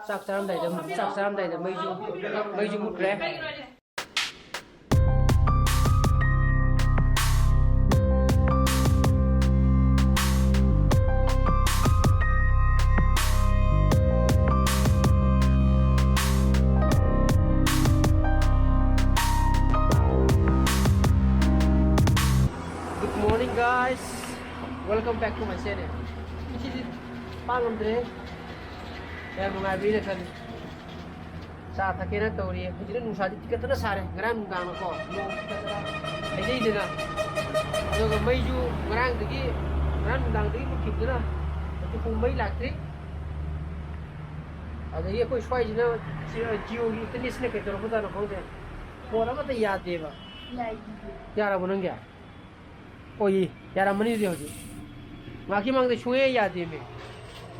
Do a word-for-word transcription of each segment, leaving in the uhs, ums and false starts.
ꯆꯥꯛ ꯆꯥꯔꯝꯗꯥꯏꯗ, ꯆꯥꯛ ꯆꯥꯔꯝꯗꯥꯏꯗ ꯃꯩꯁꯨ, ꯃꯩꯁꯨ ꯃꯨꯠꯈ꯭ꯔꯦ꯫ Good morning, guys. Welcome back to my channel. ꯉꯁꯤꯗꯤ ꯄꯥꯡꯉꯝꯗ꯭ꯔꯦ꯫ ꯌꯥꯝ ꯅꯨꯡꯉꯥꯏꯕꯅꯤꯅ ꯈꯜꯂꯤ꯫ ꯆꯥ ꯊꯛꯀꯦꯅ ꯇꯧꯔꯤ꯫ ꯍꯧꯖꯤꯛꯅ ꯅꯨꯡꯁꯥꯗꯤ ꯇꯤꯡꯈꯠꯇꯅ ꯁꯥꯔꯦ꯫ ꯉꯔꯥꯡ ꯅꯨꯡꯗꯥꯡꯅꯀꯣ ꯅꯣꯡ ꯇꯤꯡꯈꯠꯇꯅ ꯍꯩꯊꯩꯗꯅ꯫ ꯑꯗꯨꯒ ꯃꯩꯁꯨ ꯉꯔꯥꯡꯗꯒꯤ, ꯉꯔꯥꯡ ꯅꯨꯡꯗꯥꯡꯗꯒꯤ ꯃꯨꯠꯈꯤꯕꯗꯨꯅ ꯍꯧꯖꯤꯛ ꯐꯥꯎ ꯃꯩ ꯂꯥꯛꯇ꯭ꯔꯤ꯫ ꯑꯗꯒꯤ ꯑꯩꯈꯣꯏ ꯁ꯭ꯋꯥꯏꯁꯤꯅ ꯖꯤꯑꯣꯒꯤ ꯏꯟꯇꯔꯅꯦꯠꯁꯤꯅ ꯀꯩ ꯇꯧꯔꯛꯄꯖꯥꯠꯅꯣ ꯈꯪꯗꯦ, ꯐꯣꯟ ꯑꯃꯠꯇ ꯌꯥꯗꯦꯕ꯫ ꯌꯥꯏꯌꯦ꯫ ꯌꯥꯔꯕꯣ ꯅꯪꯒꯤ? ꯑꯣꯏ, ꯌꯥꯔꯝꯃꯅꯤ ꯑꯗꯨꯗꯤ ꯍꯧꯖꯤꯛ꯫ ꯉꯥꯏꯍꯥꯛꯀꯤ ꯃꯃꯥꯡꯗ ꯁꯨꯡꯌꯥ ꯌꯥꯗꯦꯃꯤ꯫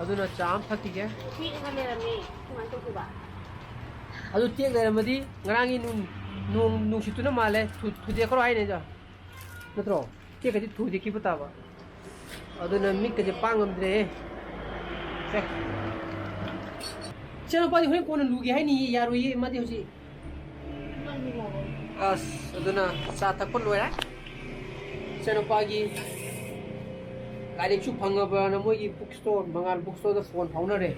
ꯑꯗꯨꯅ ꯆꯥ ꯑꯃ ꯊꯛꯈꯤꯒꯦ꯫ ꯇꯦꯛꯑꯒ ꯂꯩꯔꯝꯃꯦ꯫ ꯀꯃꯥꯏꯅ ꯇꯧꯗꯣꯏꯕ? ꯑꯗꯨ ꯇꯦꯛ ꯂꯩꯔꯝꯃꯗꯤ ꯉꯔꯥꯡꯒꯤ ꯅꯨꯡ-, ꯅꯣꯡ ꯅꯨꯡꯁꯤꯠꯇꯨꯅ ꯃꯥꯜꯂꯦ꯫ ꯊꯨ-, ꯊꯨꯗꯦꯛꯈ꯭ꯔꯣ ꯍꯥꯏꯅꯦ ꯑꯗꯣ꯫ ꯅꯠꯇ꯭ꯔꯣ? ꯇꯦꯛꯈ꯭ꯔꯗꯤ ꯊꯨꯗꯦꯛꯈꯤꯕ ꯇꯥꯕ꯫ ꯑꯗꯨꯅ ꯃꯤꯠꯀꯁꯦ ꯄꯥꯡ ꯉꯝꯗ꯭ꯔꯦꯍꯦ꯫ ꯁꯦ꯫ ꯏꯆꯥꯅꯨꯄꯥꯗꯤ ꯍꯣꯔꯦꯟ ꯀꯣꯟꯅ ꯂꯨꯒꯦ ꯍꯥꯏꯅꯤꯌꯦ, ꯌꯥꯔꯣꯏꯌꯦ ꯃꯥꯗꯤ ꯍꯧꯖꯤꯛ꯫ ꯑꯁ, ꯑꯗꯨꯅ ꯆꯥ ꯊꯛꯄ ꯂꯣꯏꯔꯦ꯫ ꯏꯆꯥꯅꯨꯄꯥꯒꯤ ꯂꯥꯏꯔꯤꯛꯁꯨ ꯐꯪꯉꯕꯅ ꯃꯣꯏꯒꯤ book store, ꯃꯉꯥꯜ book storeꯗ ꯐꯣꯟ ꯐꯥꯎꯅꯔꯦ꯫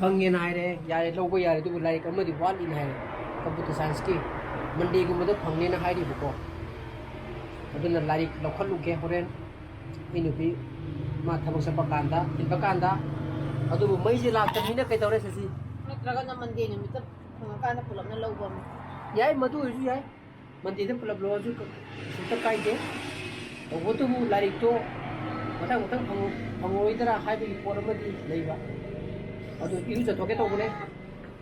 ꯐꯪꯉꯦꯅ ꯍꯥꯏꯔꯦ, ꯌꯥꯔꯦ, ꯂꯧꯕ ꯌꯥꯔꯦ, ꯑꯗꯨꯕꯨ ꯂꯥꯏꯔꯤꯛ ꯑꯃꯗꯤ ꯋꯥꯠꯂꯤꯅ ꯍꯥꯏꯔꯦ, computer scienceꯀꯤ꯫ Mondayꯒꯨꯝꯕꯗ ꯐꯪꯅꯦꯅ ꯍꯥꯏꯔꯤꯕꯀꯣ꯫ ꯑꯗꯨꯅ ꯂꯥꯏꯔꯤꯛ ꯂꯧꯈꯠꯂꯨꯒꯦ ꯍꯣꯔꯦꯟ꯫ ꯑꯩ ꯅꯨꯄꯤ ꯃꯥ ꯊꯕꯛ ꯆꯠꯄ ꯀꯥꯟꯗ, ꯊꯤꯟꯕ ꯀꯥꯟꯗ꯫ ꯑꯗꯨꯕꯨ ꯃꯩꯁꯦ ꯂꯥꯛꯇꯕꯅꯤꯅ ꯀꯩꯗꯧꯔꯦ ꯁꯤꯁꯤ? ꯅꯠꯇ꯭ꯔꯒꯅ Monday ꯅꯨꯃꯤꯠꯇ ꯐꯪꯉꯀꯥꯟꯗ ꯄꯨꯂꯞꯅ ꯂꯧꯕ ꯑꯃ꯫ ꯌꯥꯏ, ꯃꯗꯨ ꯑꯣꯏꯔꯁꯨ ꯌꯥꯏ꯫ Mondayꯗ ꯄꯨꯂꯞ ꯂꯧꯔꯁꯨ ꯀꯩꯁꯨꯝꯇ ꯀꯥꯏꯗꯦ꯫ ꯇꯧꯕꯇꯕꯨ ꯂꯥꯏꯔꯤꯛꯇꯣ ꯃꯊꯪ ꯃꯊꯪ ꯐꯪꯉ-, ꯐꯪꯉꯔꯣꯏꯗ꯭ꯔꯥ ꯍꯥꯏꯕꯒꯤ ꯄꯣꯠ ꯑꯃꯗꯤ ꯂꯩꯕ꯫ ꯑꯗꯨ ꯏꯔꯨꯖꯊꯣꯛꯀꯦ ꯇꯧꯕꯅꯦ꯫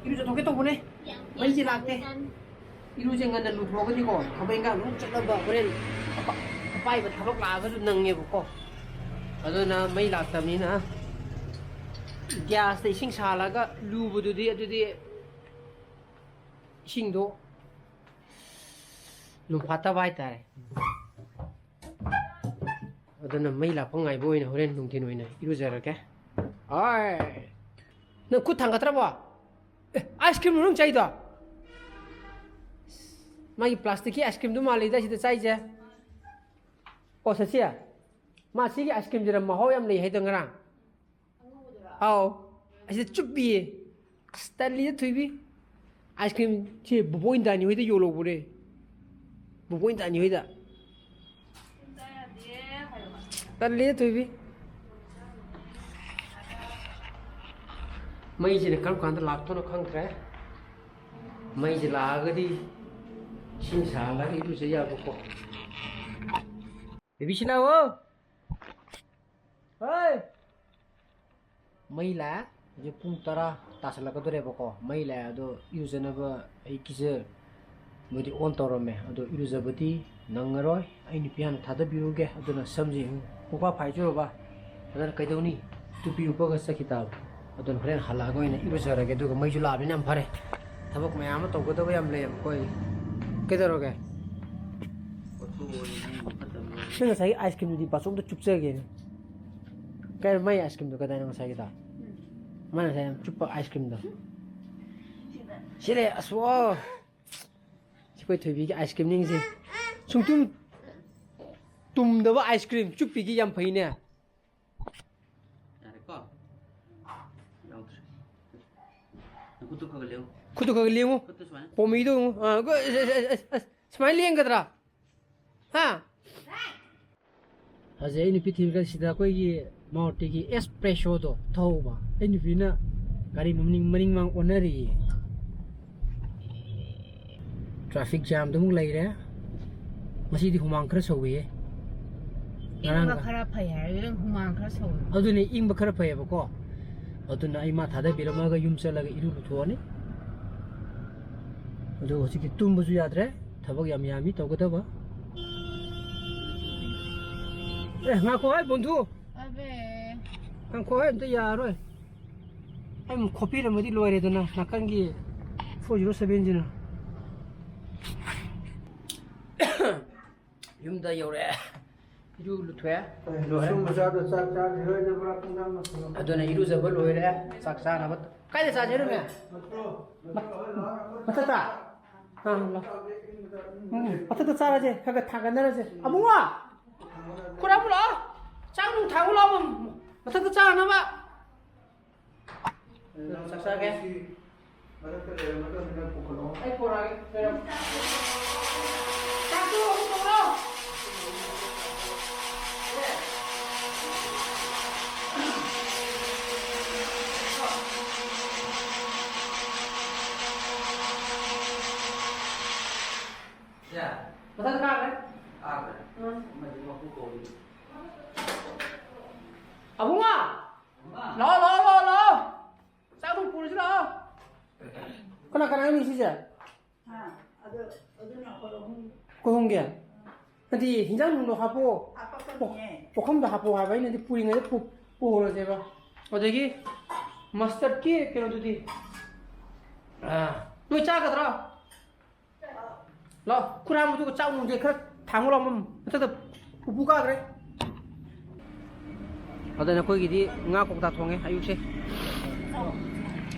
ꯏꯔꯨꯖꯊꯣꯛꯀꯦ ꯇꯧꯕꯅꯦ꯫ ꯃꯩꯁꯦ ꯂꯥꯛꯇꯦ꯫ ꯏꯔꯨꯁꯦ ꯉꯟꯅ ꯂꯨꯊꯣꯛꯑꯒꯗꯤꯀꯣ, ꯊꯕꯛ ꯏꯪꯈꯥꯡ ꯂꯣꯏ ꯆꯠꯅꯕ, ꯍꯣꯔꯦꯟ ꯑꯄꯥ-, ꯑꯄꯥꯏꯕ ꯊꯕꯛ ꯂꯥꯛꯑꯒꯁꯨ ꯅꯪꯉꯦꯕꯀꯣ꯫ ꯑꯗꯨꯅ ꯃꯩ ꯂꯥꯛꯇꯕꯅꯤꯅ gasꯇ ꯏꯁꯤꯡ ꯁꯥꯍꯜꯂꯒ ꯂꯨꯕꯗꯨꯗꯤ, ꯑꯗꯨꯗꯤ ꯏꯁꯤꯡꯗꯣ ꯂꯨꯝꯐꯥꯠꯇꯕ ꯍꯥꯏꯇꯥꯔꯦ꯫ ꯑꯗꯨꯅ ꯃꯩ ꯂꯥꯛꯄ ꯉꯥꯏꯕ ꯑꯣꯏꯅ ꯍꯣꯔꯦꯟ ꯅꯨꯡꯊꯤꯜ ꯑꯣꯏꯅ ꯏꯔꯨꯖꯔꯒꯦ꯫ ꯍꯣꯏ꯫ ꯅꯪ ꯈꯨꯠ ꯊꯥꯡꯒꯠꯇ꯭ꯔꯕꯣ? ꯑꯦ, ice cream ꯅꯪ ꯆꯥꯏꯗꯣ? ꯃꯥꯒꯤ plastic ꯀꯤ ice cream ꯗꯨ ꯃꯥꯜꯂꯤꯗ ꯁꯤꯗ ꯆꯥꯏꯁꯦ꯫ ꯑꯣ, ꯁꯁꯤ, ꯃꯥ ꯁꯤꯒꯤ ice cream ꯁꯤꯅ ꯃꯍꯥꯎ ꯌꯥꯝ ꯂꯩ ꯍꯥꯏꯗꯣ ꯉꯔꯥꯡ꯫ ꯑꯥꯎ, ꯑꯁꯤꯗ ꯆꯨꯞꯄꯤꯌꯦ꯫ ꯑꯁ, ꯇꯜꯂꯤꯗ ꯊꯣꯏꯕꯤ꯫ Ice cream ꯁꯤ ꯕꯣꯕꯣꯏ ꯗꯥꯅꯤ ꯍꯣꯏꯗ ꯌꯣꯜꯍꯧꯕꯅꯦ꯫ ꯕꯣꯕꯣꯏ ꯗꯥꯅꯤ ꯍꯣꯏꯗ꯫ ꯇꯜꯂꯤꯗ ꯊꯣꯏꯕꯤ꯫ ꯃꯩꯁꯤꯅ ꯀꯔꯝ ꯀꯥꯟꯗ ꯂꯥꯛꯇꯣꯏꯅꯣ ꯈꯪꯗ꯭ꯔꯦ꯫ ꯃꯩꯁꯦ ꯂꯥꯛꯑꯒꯗꯤ ꯏꯁꯤꯡ ꯁꯥꯍꯜꯂꯒ ꯏꯔꯨꯖ ꯌꯥꯕꯀꯣ꯫ ꯕꯦꯕꯤ ꯁꯤꯂꯥ, ꯑꯣ! ꯍꯣꯏ! ꯃꯩ ꯂꯥꯛꯑꯦ꯫ ꯍꯧꯖꯤꯛ ꯄꯨꯡ ꯇꯔꯥ ꯇꯥꯁꯜꯂꯛꯀꯗꯧꯔꯦꯕꯀꯣ꯫ ꯃꯩ ꯂꯥꯛꯑꯦ, ꯑꯗꯣ ꯏꯔꯨꯖꯅꯕ ꯑꯩ ꯒꯤꯖꯔ ꯃꯣꯏꯗꯤ on ꯇꯧꯔꯝꯃꯦ꯫ ꯑꯗꯣ ꯏꯔꯨꯖꯕꯗꯤ ꯅꯪꯉꯔꯣꯏ꯫ ꯑꯩ ꯅꯨꯄꯤ ꯍꯥꯟꯅ ꯊꯥꯗꯕꯤꯔꯨꯒꯦ꯫ ꯑꯗꯨꯅ ꯁꯝꯁꯤ ꯄꯨꯡꯐꯥ ꯐꯥꯏꯖꯨꯔꯕ꯫ ꯑꯗꯨꯅ ꯀꯩꯗꯧꯅꯤ? ꯇꯨꯄꯤ ꯎꯞꯄꯒ ꯆꯠꯈꯤ ꯇꯥꯕ꯫ ꯑꯗꯨꯅ ꯍꯣꯔꯦꯟ ꯍꯜꯂꯛꯑꯒ ꯑꯣꯏꯅ ꯏꯔꯨꯖꯔꯒꯦ꯫ ꯑꯗꯨꯒ ꯃꯩꯁꯨ ꯂꯥꯛꯑꯕꯅꯤꯅ ꯌꯥꯝ ꯐꯔꯦ꯫ ꯊꯕꯛ ꯃꯌꯥꯝ ꯑꯃ ꯇꯧꯒꯗꯕ ꯌꯥꯝ ꯂꯩꯌꯦꯕꯀꯣ ꯑꯩ꯫ ꯀꯩꯗꯧꯔꯒꯦ? ꯅꯪ ꯉꯁꯥꯏꯒꯤ ice cream ꯗꯨꯗꯤ ꯕꯥꯆꯧꯗ ꯆꯨꯞꯆꯒꯦꯅꯦ꯫ ꯀꯩ, ꯃꯥꯏ ice cream ꯗꯣ ꯀꯗꯥꯏꯅꯣ ꯉꯁꯥꯏꯒꯤꯗꯣ? ꯃꯥꯅ ꯉꯁꯥꯏ ꯌꯥꯝ ꯆꯨꯞꯄ ice cream ꯗꯣ꯫ ꯁꯤꯔꯦ, ꯑꯁ, ꯑꯣ꯫ ꯁꯤ ꯑꯩꯈꯣꯏ ꯊꯣꯏꯕꯤꯒꯤ ice cream ꯅꯤꯡꯁꯦ꯫ ꯁꯨꯡꯇꯨꯝ ꯇꯨꯝꯗꯕ ice cream ꯆꯨꯞꯄꯤꯒꯤ ꯌꯥꯝ ꯐꯩꯅꯦ꯫ ꯌꯥꯔꯦꯀꯣ? ꯌꯥꯎꯗ꯭ꯔꯦ꯫ ꯅꯈꯨꯠꯇꯨ ꯈꯔ ꯈꯔ ꯂꯦꯡꯉꯨ꯫ ꯈꯨꯠꯇꯨ ꯈꯔ ꯈꯔ ꯂꯦꯡꯉꯨ꯫ ꯈꯨꯠꯇꯨ ꯁꯨꯃꯥꯏꯅ꯫ ꯄꯣꯝꯃꯤꯗꯣ ꯌꯦꯡꯉꯨ꯫ ꯑꯥ, ꯑꯁ, ꯑꯁ, ꯑꯁ, ꯑꯁ, ꯁꯨꯃꯥꯏꯅ ꯂꯦꯡꯒꯗ꯭ꯔꯥ? ꯍꯥ? ꯍꯧꯖꯤꯛ ꯑꯩ ꯅꯨꯄꯤ ꯊꯤꯔꯒ ꯁꯤꯗ ꯑꯩꯈꯣꯏꯒꯤ ꯃꯥꯔꯨꯇꯤꯒꯤ ꯑꯦꯁꯄ꯭ꯔꯦꯁꯣꯗꯣ ꯊꯧꯕ꯫ ꯑꯩ ꯅꯨꯄꯤꯅ ꯒꯥꯔꯤ ꯃꯅꯤꯡ, ꯃꯅꯤꯡ ꯃꯥꯡ ꯑꯣꯟꯅꯔꯤꯌꯦ꯫ Traffic jam ꯗ ꯑꯃꯨꯛ ꯂꯩꯔꯦ꯫ ꯉꯁꯤꯗꯤ ꯍꯨꯃꯥꯡ ꯈꯔ ꯁꯧꯋꯤꯌꯦ꯫ ꯏꯪꯕ ꯉꯔꯥꯡꯒ꯫ ꯈꯔ ꯐꯩ ꯍꯥꯏꯔꯒ ꯍꯨꯃꯥꯡ ꯈꯔ ꯁꯧꯋꯤ꯫ ꯑꯗꯨꯅꯦ, ꯏꯪꯕ ꯈꯔ ꯐꯩꯌꯦꯕꯀꯣ꯫ ꯑꯗꯨꯅ ꯑꯩ ꯃꯥ ꯊꯥꯗꯕꯤꯔꯝꯃꯒ ꯌꯨꯝ ꯆꯠꯂꯒ ꯏꯔꯨ ꯂꯨꯊꯣꯛꯑꯅꯤ꯫ ꯑꯗꯨ ꯍꯧꯖꯤꯛꯇꯤ ꯇꯨꯝꯕꯁꯨ ꯌꯥꯗ꯭ꯔꯦ꯫ ꯊꯕꯛ ꯌꯥꯝ ꯌꯥꯝꯃꯤ ꯇꯧꯒꯗꯕ꯫ ꯑꯦ, ꯉꯥꯏꯈꯣ ꯍꯥꯏ ꯕꯣꯟꯙꯨ꯫ ꯑꯕꯦ꯫ ꯉꯥꯏꯈꯣ ꯍꯥꯏ, ꯑꯝꯇ ꯌꯥꯔꯣꯏ꯫ ꯑꯩ ꯑꯃꯨꯛ ꯈꯣꯠꯄꯤꯔꯝꯃꯗꯤ ꯂꯣꯏꯔꯦꯗꯅ, ꯅꯥꯀꯟꯒꯤ four zero seven ꯁꯤꯅ꯫ ꯌꯨꯝꯗ ꯌꯧꯔꯛꯑꯦ꯫ ꯏꯔꯨ ꯂꯨꯊꯣꯛꯑꯦ꯫ ꯂꯣꯏꯔꯦ꯫ ꯁꯨꯝꯕ ꯆꯥꯗꯣ ꯆꯥꯛ ꯆꯥꯗ꯭ꯔꯤ ꯍꯣꯏꯗ ꯄꯨꯔꯥ ꯄꯨꯡ ꯑꯃ ꯁꯨꯔꯝꯃꯅꯤ꯫ ꯑꯗꯨꯅ ꯏꯔꯨꯖꯕ ꯂꯣꯏꯔꯦ꯫ ꯆꯥꯛ ꯆꯥꯅꯕ꯫ ꯀꯥꯏꯗ ꯆꯥꯁꯦ ꯍꯥꯏꯅꯣꯅꯦ? ꯃꯊꯛꯇꯣ, ꯃꯊꯛꯇꯣ ꯍꯣꯏ ꯂꯥꯛꯑꯒ ꯃꯊꯛꯇ? ꯑꯥ, ꯂꯥꯛ-, ꯆꯥꯛꯁꯦ ꯏꯪꯕꯗ ꯑꯗꯨꯝ ꯎꯝ, ꯃꯊꯛꯇ ꯆꯥꯔꯁꯦ꯫ ꯈꯔ ꯈꯔ ꯊꯥꯡꯒꯠꯅꯔꯁꯦ꯫ ꯑꯕꯨꯡꯉꯣ! ꯈꯨꯔꯥ ꯄꯨꯔꯛꯑꯣ꯫ ꯆꯥꯛ ꯅꯨꯡ ꯊꯥꯡꯉꯨ ꯂꯥꯛꯑꯣ꯫ ꯃꯊꯛꯇ ꯆꯥꯅꯕ꯫ ꯆꯥꯛ ꯆꯥꯒꯦ꯫ ꯃꯔꯛꯇ ꯂꯩꯔꯝꯃꯗꯕꯅꯤꯅ ꯄꯨꯈꯠꯂꯛꯑꯣ꯫ ꯑꯩ ꯄꯨꯔꯛꯑꯒꯦ, ꯂꯩꯔꯝꯃꯣ꯫ ꯆꯥꯛꯇꯣ ꯑꯃꯨꯛ ꯇꯧꯔꯣ꯫ ꯃꯊꯛꯇ ꯀꯥꯈ꯭ꯔꯦ꯫ ꯀꯥꯈ꯭ꯔꯦ꯫ ꯎꯝ꯫ ꯑꯃꯗꯤ ꯃꯄꯨ ꯀꯧꯔꯤ꯫ ꯑꯕꯨꯡꯉꯣ! ꯂꯥꯛꯑꯣ, ꯂꯥꯛꯑꯣ, ꯂꯥꯛꯑꯣ, ꯂꯥꯛꯑꯣ꯫ ꯆꯥꯛ ꯑꯗꯨꯝ ꯄꯨꯔꯁꯤ ꯂꯥꯛꯑꯣ꯫ ꯀꯅꯥ ꯀꯅꯥ ꯍꯥꯏꯅꯤ ꯁꯤꯁꯦ? ꯍꯥ? ꯑꯗꯨ, ꯑꯗꯨꯅ ꯑꯩꯈꯣꯏ ꯑꯍꯨꯝ꯫ ꯑꯩꯈꯣꯏ ꯑꯍꯨꯝꯒꯤ? ꯅꯠꯇꯦ, ꯍꯤꯟꯖꯥꯡ ꯅꯨꯡꯗꯣ ꯍꯥꯞꯄꯛꯑꯣ꯫ ꯍꯥꯄꯛꯄꯅꯤꯌꯦ꯫ ꯄꯨꯈꯝꯗ ꯍꯥꯞꯄꯛꯑꯣ ꯍꯥꯏꯕ, ꯑꯩꯅꯗꯤ ꯄꯨꯔꯤꯉꯩꯗ ꯄꯨ-, ꯄꯨꯍꯧꯔꯁꯦꯕ꯫ ꯑꯗꯒꯤ mustardꯀꯤ ꯀꯩꯅꯣꯗꯨꯗꯤ? ꯑꯥ, ꯅꯣꯏ ꯆꯥꯒꯗ꯭ꯔꯣ? ꯂꯥꯛꯑꯣ, ꯈꯨꯔꯥ ꯃꯗꯨꯒ ꯆꯥꯛ ꯅꯨꯡꯁꯦ ꯈꯔ ꯊꯥꯡꯉꯨ ꯂꯥꯛꯑꯣ, ꯃꯊꯛꯇ ꯄꯨꯄꯨ ꯀꯥꯈ꯭ꯔꯦ꯫ ꯑꯗ ꯅꯈꯣꯏꯒꯤꯗꯤ ꯉꯥ ꯀꯧꯇꯥ ꯊꯣꯡꯉꯦ ꯑꯌꯨꯛꯁꯦ꯫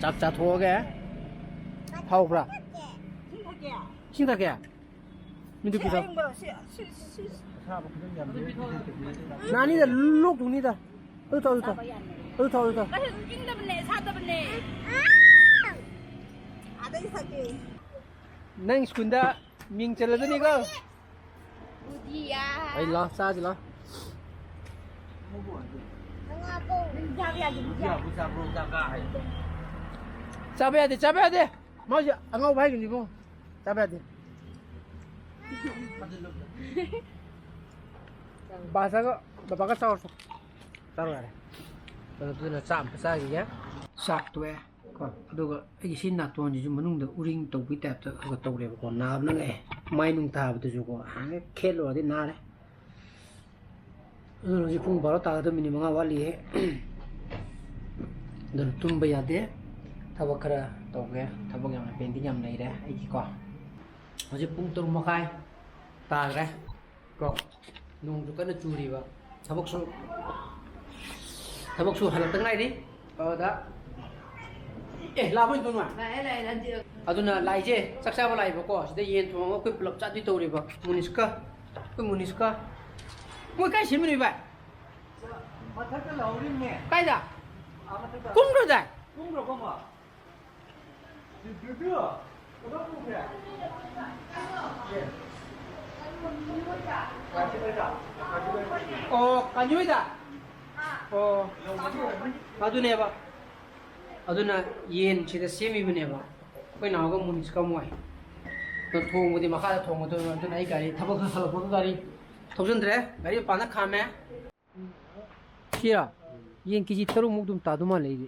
ꯆꯥꯛ ꯆꯥꯊꯣꯛꯑꯒꯦ꯫ ꯍꯥꯎꯕ꯭ꯔꯥ? ꯏꯁꯤꯡ ꯊꯛꯀꯦ? ꯃꯤꯗꯨ ꯁꯤ ꯄꯤꯔꯣ꯫ ꯑꯌꯤꯡꯕ, ꯁꯤ, ꯁꯤ, ꯁꯤ, ꯁꯤ꯫ ꯅꯥꯅꯤꯗ, ꯂꯣꯛ ꯊꯨꯡꯅꯤꯗ꯫ ꯑꯗꯨ ꯊꯛꯑꯣ, ꯑꯗꯨ ꯊꯛꯑꯣ꯫ ꯑꯗꯨ ꯊꯛꯑꯣ, ꯑꯗꯨ ꯊꯛꯑꯣ꯫ ꯀꯩꯁꯨ ꯏꯪꯗꯕꯅꯦ, ꯁꯥꯗꯕꯅꯦ꯫ ꯑꯥꯗꯒꯤ ꯊꯛꯀꯦ꯫ ꯅꯪ ꯁ꯭ꯀꯨꯜꯗ ꯃꯤꯡ ꯆꯜꯂꯗꯣꯏꯅꯤꯀꯣ꯫ ꯕꯨꯙꯤꯌꯥ꯫ ꯑꯩ ꯂꯥꯎ, ꯆꯥꯁꯤ ꯂꯥꯎ꯫ ꯆꯥꯕ ꯌꯥꯗꯦ, ꯕꯨꯙꯤꯌꯥ꯫ ꯆꯥꯕ ꯌꯥꯗꯦ, ꯆꯥꯕ ꯌꯥꯗꯦ꯫ ꯃꯥꯁꯦ ꯑꯉꯥꯎꯕ ꯍꯥꯏꯒꯅꯤ ꯏꯕꯨꯡꯉꯣ꯫ ꯆꯥꯕ ꯌꯥꯗꯦ꯫ ꯕꯥꯁꯥꯒ ꯕꯕꯥꯒ ꯆꯥꯎꯔꯁꯨ ꯆꯥꯔꯣ ꯌꯥꯔꯦ꯫ ꯑꯗꯨꯅ ꯆꯥꯛ ꯑꯝꯇ ꯆꯥꯈꯤꯒꯦ꯫ ꯆꯥꯛ ꯇꯣꯛꯑꯦ ꯀꯣ꯫ ꯑꯗꯨꯒ ꯑꯩꯒꯤ ꯁꯤ ꯅꯥꯇꯣꯟꯁꯤꯁꯨ ꯃꯅꯨꯡꯗ ꯎꯔꯤꯡ ꯇꯧꯕꯒꯤ ꯇꯥꯏꯞꯇ ꯈꯔ ꯈꯔ ꯇꯧꯔꯦꯕꯀꯣ꯫ ꯅꯥꯕꯅ ꯂꯥꯛꯑꯦ꯫ ꯃꯥꯏ ꯅꯨꯡ ꯇꯥꯕꯗꯨꯁꯨꯀꯣ꯫ ꯍꯥꯟꯅ ꯈꯦꯠꯂꯨꯔꯗꯤ ꯅꯥꯔꯦ꯫ ꯑꯗꯨꯅ ꯍꯧꯖꯤꯛ ꯄꯨꯡ ꯕꯥꯔꯣ ꯇꯥꯒꯗꯕ ꯃꯤꯅꯤꯠ ꯃꯉꯥ ꯋꯥꯠꯂꯤꯌꯦ꯫ ꯑꯗꯨꯅ ꯇꯨꯝꯕ ꯌꯥꯗꯦ꯫ ꯊꯕꯛ ꯈꯔ ꯇꯧꯒꯦ꯫ ꯊꯕꯛ ꯌꯥꯝꯅ pending ꯌꯥꯝ ꯂꯩꯔꯦ ꯑꯩꯒꯤꯀꯣ꯫ ꯍꯧꯖꯤꯛ ꯄꯨꯡ ꯇꯔꯨꯛ ꯃꯈꯥꯏ ꯇꯥꯈ꯭ꯔꯦ ꯀꯣ꯫ ꯅꯣꯡꯁꯨ ꯀꯟꯅ ꯆꯨꯔꯤꯕ꯫ ꯊꯕꯛꯁꯨ ꯊꯕꯛꯁꯨ ꯍꯜꯂꯛꯇ ꯉꯥꯏꯔꯤ꯫ ꯑꯗꯨꯗ ꯑꯦ, ꯂꯥꯛꯑꯕ ꯏꯟꯗꯣꯟ ꯃꯥ? ꯂꯥꯛꯑꯦ, ꯂꯥꯛꯑꯦ, ꯂꯥꯛꯑꯦ꯫ ꯑꯗꯨꯅ ꯂꯥꯛꯏꯁꯦ ꯆꯥꯛ ꯆꯥꯕ ꯂꯥꯛꯏꯕꯀꯣ꯫ ꯁꯤꯗ ꯌꯦꯟ ꯊꯣꯡꯉꯒ ꯑꯩꯈꯣꯏ ꯄꯨꯂꯞ ꯆꯥꯗꯣꯏ ꯇꯧꯔꯤꯕ꯫ ꯃꯨꯅꯤꯁꯀ ꯑꯩꯈꯣꯏ ꯃꯨꯅꯤꯁꯀ꯫ ꯃꯣꯏ ꯀꯥꯏ ꯁꯦꯝꯃꯤꯅꯣ ꯚꯥꯏ? ꯃꯊꯛꯇ ꯂꯧꯍꯧꯔꯤꯕꯅꯦ꯫ ꯀꯥꯏꯗ? ꯑꯥ, ꯃꯊꯛꯇ꯫ ꯀꯨꯝꯈ꯭ꯔꯗꯥꯏ? ꯀꯨꯝꯈ꯭ꯔꯕꯣ ꯑꯃ? ꯑꯣ, ꯀꯥꯟꯖꯤ ꯍꯣꯏꯗ? ꯑꯣ, ꯑꯗꯨꯅꯦꯕ꯫ ꯑꯗꯨꯅ ꯌꯦꯟ ꯁꯤꯗ ꯁꯦꯝꯃꯤꯕꯅꯦꯕ꯫ ꯑꯩꯈꯣꯏ ꯅꯥꯎꯒ ꯃꯨꯅꯤꯁꯀ ꯃꯣꯏ꯫ ꯑꯗꯣ ꯊꯣꯡꯕꯗꯤ ꯃꯈꯥꯗ ꯊꯣꯡꯒꯗꯣꯏꯕ꯫ ꯑꯗꯨꯅ ꯑꯩ ꯒꯥꯔꯤ ꯊꯕꯛ ꯈꯔ ꯍꯜꯂꯛꯄꯗꯣ ꯒꯥꯔꯤ ꯊꯧꯖꯤꯟꯗ꯭ꯔꯦ꯫ ꯒꯥꯔꯤ ꯃꯄꯥꯟꯗ ꯈꯥꯝꯃꯦ꯫ ꯁꯤꯔꯣ? ꯌꯦꯟ ꯀꯦꯖꯤ ꯇꯔꯨꯛꯃꯨꯛ ꯑꯗꯨꯝ ꯇꯥꯗꯧ ꯃꯥꯜꯂꯦ ꯑꯩꯗꯤ꯫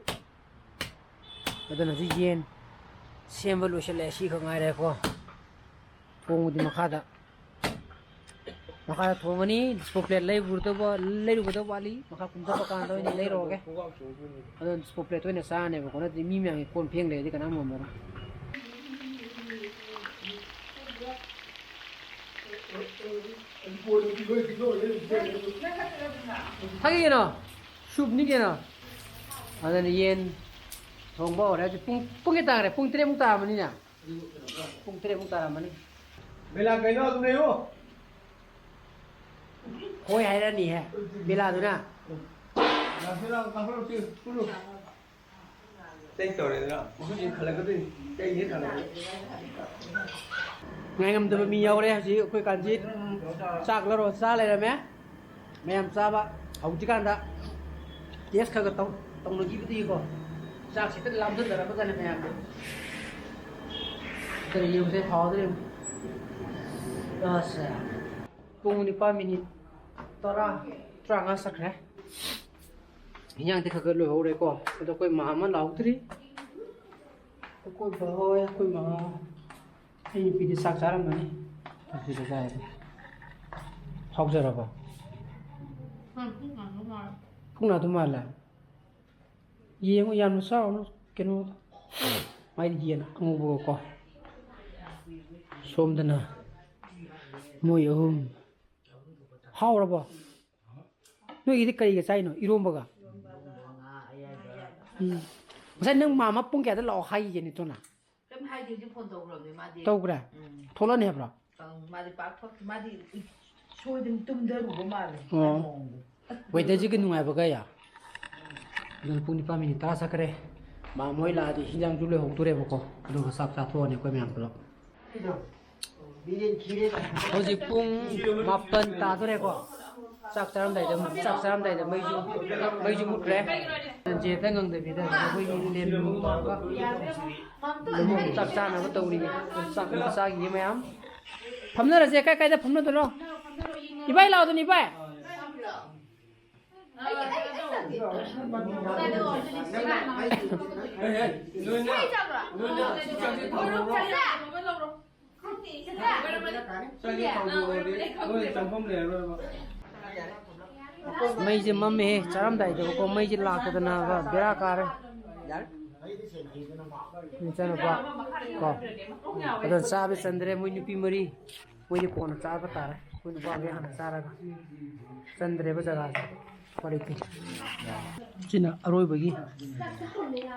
ꯑꯗꯨꯅ ꯍꯧꯖꯤꯛ ꯌꯦꯟ ꯁꯦꯝꯕ ꯂꯣꯏꯁꯤꯜꯂꯦ꯫ ꯁꯤꯈꯛ ꯉꯥꯏꯔꯦꯀꯣ꯫ ꯊꯣꯡꯕꯗꯤ ꯃꯈꯥꯗ, ꯃꯈꯥꯗ ꯊꯣꯡꯉꯅꯤ꯫ ꯗꯤꯁꯄꯣ ꯄ꯭ꯂꯦꯠ ꯂꯩꯔꯨꯒꯗꯧꯕ, ꯂꯩꯔꯨꯒꯗꯧꯕ ꯋꯥꯠꯂꯤ꯫ ꯃꯈꯥ ꯀꯨꯝꯊꯕ ꯀꯥꯟꯗ ꯑꯣꯏꯅ ꯂꯩꯔꯨꯔꯒꯦ꯫ ꯑꯗꯣ ꯗꯤꯁꯄꯣ ꯄ꯭ꯂꯦꯠꯇ ꯑꯣꯏꯅ ꯆꯥꯔꯅꯦꯕꯀꯣ꯫ ꯅꯠꯇ꯭ꯔꯗꯤ ꯃꯤ ꯃꯌꯥꯝꯒꯤ ꯀꯣꯟ ꯐꯦꯡ ꯂꯩꯔꯗꯤ ꯀꯅꯥꯝ ꯉꯝꯃꯔꯣꯏ꯫ ꯊꯛꯏ ꯀꯩꯅꯣ? ꯁꯨꯞꯅꯤ ꯀꯩꯅꯣ? ꯑꯗꯨꯅ ꯌꯦꯟ ꯊꯣꯡꯕ ꯍꯧꯔꯦ꯫ ꯍꯧꯖꯤꯛ ꯄꯨꯡ, ꯄꯨꯡ ꯀꯌꯥ ꯇꯥꯈ꯭ꯔꯦ? ꯄꯨꯡ ꯇꯔꯦꯠꯃꯨꯛ ꯇꯥꯔꯝꯃꯅꯤꯅꯦ꯫ ꯄꯨꯡ ꯇꯔꯦꯠꯃꯨꯛ ꯇꯥꯔꯝꯃꯅꯤ꯫ ꯕꯦꯂꯥ ꯀꯩꯅꯣ ꯑꯗꯨꯝ ꯂꯩꯌꯨ꯫ ꯍꯣꯏ ꯍꯥꯏꯔꯛꯑꯅꯤꯍꯦ ꯕꯦꯂꯥꯗꯨꯅ꯫ ꯂꯥꯛꯁꯤꯜꯂꯣ, ꯂꯥꯛꯁꯤꯜꯂꯣ, ꯁꯤ ꯄꯨꯜꯂꯨ꯫ ꯆꯩ ꯇꯧꯔꯦꯗꯅ, ꯃꯈꯨꯠꯁꯤ ꯈꯜꯂꯛꯀꯗꯣꯏꯅꯤ꯫ ꯆꯩꯁꯦ ꯊꯥꯡꯒꯠꯂꯦ꯫ ꯉꯥꯏꯉꯝꯗꯕ ꯃꯤ ꯌꯥꯎꯔꯦ ꯍꯧꯖꯤꯛ ꯑꯩꯈꯣꯏ ꯀꯥꯟꯆꯤꯠ꯫ ꯆꯥꯛ ꯂꯧꯔ ꯆꯥ ꯂꯩꯔꯝꯃꯦ꯫ ꯃꯌꯥꯝ ꯆꯥꯕ ꯍꯧꯗ꯭ꯔꯤꯀꯥꯟꯗ ꯇꯦꯁ ꯈꯔ ꯈꯔ ꯇꯧ-, ꯇꯧꯅꯈꯤꯕꯗꯒꯤꯀꯣ ꯆꯥꯛꯁꯦ ꯍꯦꯛꯇ ꯂꯥꯝꯊꯗꯔꯕꯖꯥꯠꯅꯤ ꯃꯌꯥꯝꯁꯦ꯫ ꯀꯔꯤ ꯌꯦꯡꯉꯨꯁꯦ ꯐꯥꯎꯗ꯭ꯔꯦ꯫ ꯑꯁ꯫ ꯄꯨꯡ ꯅꯤꯄꯥꯟ ꯃꯤꯅꯤꯠ ꯇꯔꯥ, ꯇꯔꯥꯃꯉꯥ ꯆꯠꯈ꯭ꯔꯦ꯫ ꯏꯟꯖꯥꯡꯗꯤ ꯈꯔ ꯈꯔ ꯂꯣꯏꯍꯧꯔꯦꯀꯣ꯫ ꯑꯗꯣ ꯑꯩꯈꯣꯏ ꯃꯥ ꯑꯃ ꯂꯥꯎꯗ꯭ꯔꯤ꯫ ꯑꯩꯈꯣꯏ ꯕꯥ ꯍꯣꯏ, ꯑꯩꯈꯣꯏ ꯃꯥ ꯍꯣꯏ꯫ ꯑꯩ ꯅꯨꯄꯤꯗꯤ ꯆꯥꯛ ꯆꯥꯔꯝꯃꯅꯤ꯫ ꯅꯨꯄꯤꯗꯤ ꯆꯥꯔꯦ꯫ ꯍꯥꯎꯖꯔꯕꯣ? ꯎꯝ, ꯄꯨꯛ ꯅꯥꯗꯧ ꯃꯥꯜꯂꯦ꯫ ꯄꯨꯛ ꯅꯥꯗꯧ ꯃꯥꯜꯂꯦ? ꯌꯦꯡꯉꯨ, ꯌꯥꯝꯅ ꯆꯥꯎꯅ ꯀꯩꯅꯣ꯫ ꯃꯥꯏꯗꯤ ꯌꯦꯟ ꯑꯉꯧꯕꯒꯀꯣ꯫ ꯁꯣꯝꯗꯅ ꯃꯣꯏ ꯑꯍꯨꯝ꯫ ꯍꯥꯎꯔꯕꯣ? ꯅꯣꯏꯒꯤꯗꯤ ꯀꯔꯤꯒ ꯆꯥꯏꯅꯣ? ꯏꯔꯣꯝꯕꯒ? ꯎꯝ. ꯉꯁꯥꯏ ꯅꯪ ꯃꯥꯃ ꯄꯨꯡ ꯀꯌꯥꯗ ꯂꯥꯛꯑꯣ ꯍꯥꯏꯈꯤꯒꯦ ꯅꯦꯇꯣꯟꯅ? ꯀꯩꯝ ꯍꯥꯏꯗꯦ, ꯍꯧꯖꯤꯛ ꯐꯣꯟ ꯇꯧꯈ꯭ꯔꯕꯅꯦ ꯃꯥꯗꯤ꯫ ꯇꯧꯈ꯭ꯔꯦ? ꯎꯝ. ꯊꯣꯛꯂꯛꯑꯅꯤ ꯍꯥꯏꯕ꯭ꯔꯣ? ꯑꯪ, ꯃꯥꯗꯤ ꯄꯥꯛ ꯊꯣꯛꯇꯦ꯫ ꯃꯥꯗꯤ ꯁꯣꯏꯗꯅ ꯇꯨꯝꯊꯔꯨꯕ ꯃꯥꯜꯂꯦ꯫ ꯑꯣ. ꯃꯑꯣꯡꯗꯣ꯫ Weatherꯁꯤꯒ ꯅꯨꯡꯉꯥꯏꯕꯒ ꯌꯥ꯫ ꯑꯗꯨꯅ ꯄꯨꯡ ꯅꯤꯄꯥꯟ ꯃꯤꯅꯤꯠ ꯇꯔꯥ ꯆꯠꯈ꯭ꯔꯦ꯫ ꯃꯥ ꯃꯣꯏ ꯂꯥꯛꯑꯗꯤ ꯍꯤꯟꯖꯥꯡꯁꯨ ꯂꯣꯏꯍꯧꯗꯣꯔꯦꯕꯀꯣ꯫ ꯑꯗꯨꯒ ꯆꯥꯛ ꯆꯥꯊꯣꯛꯑꯅꯤ ꯑꯩꯈꯣꯏ ꯃꯌꯥꯝ ꯄꯨꯂꯞ꯫ ꯍꯧꯖꯤꯛ ꯄꯨꯡ ꯃꯥꯄꯟ ꯇꯥꯗꯣꯔꯦꯀꯣ꯫ ꯆꯥꯛ ꯆꯥꯔꯝꯗꯥꯏꯗ, ꯆꯥꯛ ꯆꯥꯔꯝꯗꯥꯏꯗ ꯃꯩꯁꯨ, ꯃꯩꯁꯨ ꯃꯨꯠꯈ꯭ꯔꯦ꯫ ꯖꯦꯠꯇ ꯉꯪꯗꯕꯤꯗ ꯑꯩꯈꯣꯏꯒꯤ ꯂꯦꯝ ꯇꯧꯔꯒ ꯆꯥꯛ ꯆꯥꯅꯕ ꯇꯧꯔꯤꯌꯦ꯫ ꯆꯥꯛ ꯑꯃ ꯆꯥꯈꯤꯌꯦ ꯃꯌꯥꯝ꯫ ꯐꯝꯅꯔꯁꯦ꯫ ꯀꯥꯏ ꯀꯥꯏꯗ ꯐꯝꯅꯗꯣꯏꯅꯣ? ꯏꯕꯥꯏ ꯂꯥꯛꯑꯣꯗꯅ, ꯏꯕꯥꯏ꯫ ꯃꯩꯁꯦ ꯃꯝꯃꯦꯍꯦ꯫ ꯆꯥꯔꯝꯗꯥꯏꯗꯕꯀꯣ ꯃꯩꯁꯦ ꯂꯥꯛꯇꯗꯅꯕ ꯕꯦꯔꯥ ꯀꯥꯔꯦ꯫ ꯏꯆꯥꯅꯨꯄꯥ ꯀꯣ꯫ ꯑꯗꯣ ꯆꯥꯕ ꯆꯟꯗ꯭ꯔꯦ ꯃꯣꯏ ꯅꯨꯄꯤ ꯃꯔꯤ꯫ ꯃꯣꯏꯗꯤ ꯀꯣꯟꯅ ꯆꯥꯕ ꯇꯥꯔꯦ꯫ ꯑꯩꯈꯣꯏ ꯅꯨꯄꯥꯈꯩ ꯍꯥꯟꯅ ꯆꯥꯔꯒ꯫ ꯆꯟꯗ꯭ꯔꯦꯕ ꯖꯒꯥꯁꯦ꯫ ꯎꯄꯥꯏ ꯂꯩꯇꯦ꯫ ꯁꯤꯅ ꯑꯔꯣꯏꯕꯒꯤ꯫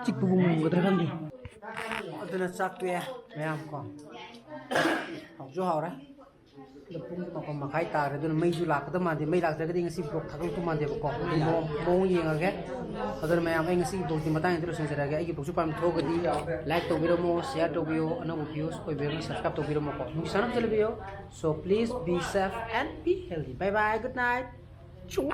ꯆꯤꯛꯄꯕꯨ ꯉꯝꯒꯗ꯭ꯔꯥ ꯈꯪꯗꯦ꯫ ꯑꯗꯨꯅ ꯆꯥꯛ ꯇꯣꯛꯑꯦ ꯃꯌꯥꯝ ꯀꯣ꯫ ꯍꯥꯎꯁꯨ ꯍꯥꯎꯔꯦ꯫ ꯑꯗꯣ ꯄꯨꯡ ꯃꯥꯄꯟ ꯃꯈꯥꯏ ꯇꯥꯔꯦ꯫ ꯑꯗꯨꯅ ꯃꯩꯁꯨ ꯂꯥꯛꯀꯗꯕ ꯃꯥꯟꯗꯦ꯫ ꯃꯩ ꯂꯥꯛꯇ꯭ꯔꯒꯗꯤ ꯉꯁꯤ vlog ꯊꯥꯒꯠꯂꯛꯇꯧ ꯃꯥꯟꯗꯦꯕꯀꯣ꯫ ꯑꯗꯨ ꯃꯑꯣꯡ, ꯃꯑꯣꯡ ꯌꯦꯡꯉꯒꯦ꯫ ꯑꯗꯨꯅ ꯃꯌꯥꯝ, ꯑꯩ ꯉꯁꯤꯒꯤ vlogꯁꯤ ꯃꯇꯥꯡ ꯑꯁꯤꯗ ꯂꯣꯏꯁꯤꯟꯖꯔꯒꯦ꯫ ꯑꯩꯒꯤ vlogꯁꯨ ꯄꯥꯝꯕ ꯊꯣꯛꯑꯒꯗꯤ like ꯇꯧꯕꯤꯔꯝꯃꯣ, share ꯇꯧꯕꯤꯌꯣ, ꯑꯅꯧꯕ views ꯑꯣꯏꯕꯤꯔꯒꯅ subscribe ꯇꯧꯕꯤꯔꯝꯃꯣꯀꯣ꯫ ꯅꯨꯡꯁꯤ ꯆꯥꯟꯅꯕ ꯆꯠꯂꯕꯤꯌꯣ꯫ So please be safe and be healthy. Bye bye, good night. ꯆꯨ꯫